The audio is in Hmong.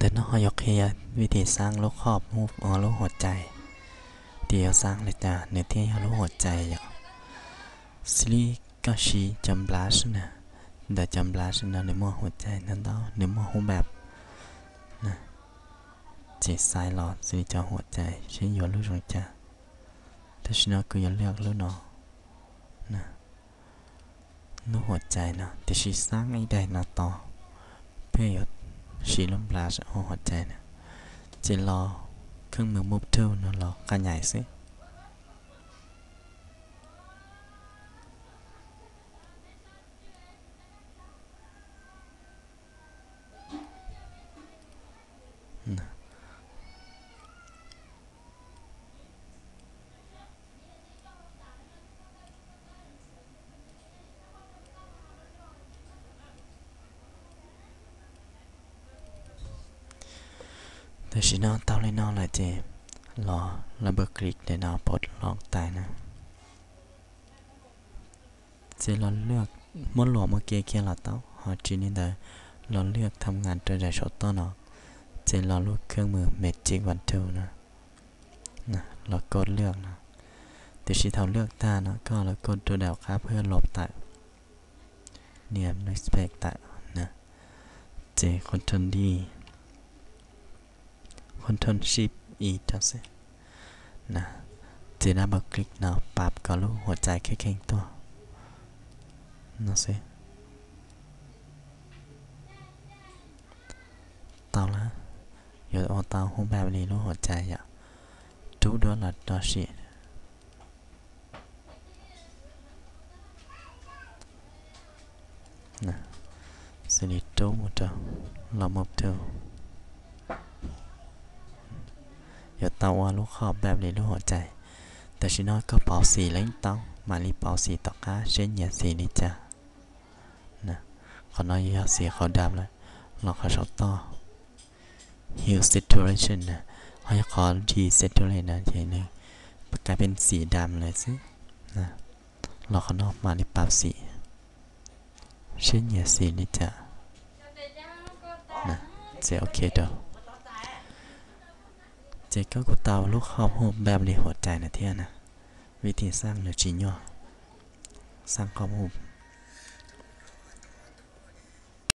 Cov no ho yuav qhia vij thim xaab lub qhov hu ua lub huam cai, tias yuav xaab li cas nws thiaj yog lub huam cai yom. Xws li koj siv cov nplas na, ntawm cov nplas no nws muaj huam cai ntau ntau, nws muaj hub npab na, ces xaiv los xws li cov huam cai seb yuav lub zoo cas. Tam sim no kuv yuav lwaj lub no, lub huam cai no, tiam sis xaab ib daim no tos, peb yuav siv lub nplas ua huam cai na, ces los kheej mws move to no los qab nyais xwb. Tam sim no tau li no lawm ces los double click daim no pov loo tais na. Ces los lwaj, muab luam mus ke kiag los tau, ho tsis li ntawd los lwaj tham ngas rau daim saum toj no, ces los lub kheej mws magic wand tool no, los koj lwaj no. Tiam sis thaum lwaj tag no koj los koj rau daim qab phwb los tawm, nias space tawm na, ces control D, control shift E rau xwb na, ces double click no pab kom lub huam cai kheej kheej tuaj no xwb. Tau lawm, yuav ua tau hub npab li lub huam cai yom, rub duab los rau sim. Xws li rub mus rau los move to, yuav tau ua lub qhov npab li lub huam cai. Tam sim no koj pauv xim los yeej tau, mam li pauv xim tom qab seb nyias xim li cas na. Qhov no yog xim qhov dam lawm, los qhov saum toj hue saturation na, ho yog qhov desaturation na ces nws kais peb xim dam lawm xwb. Los qhov no mam li pauv xim seb nyias xim li cas. Ces ok rau. Ces koj kuj tau lub qhov hu npab li huam cai na thiab na. Vij thim xaab nws tsis nyuaj, xaab qhov hu